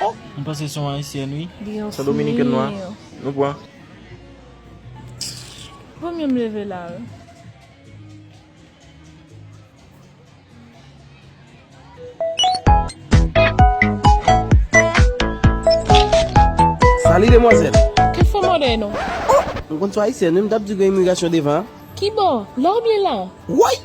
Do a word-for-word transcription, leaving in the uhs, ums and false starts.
M panse se yon ayisyèn, wi. Se yon dominikèn nwa. Nou pran. Pou mwen m leve la wi. Sali demwazèl. Ke fò mòde non? M konn sou ayisyèn, wi, m t ap di gen imigrasyon devan. Ki bò? La oubyen la? Woy!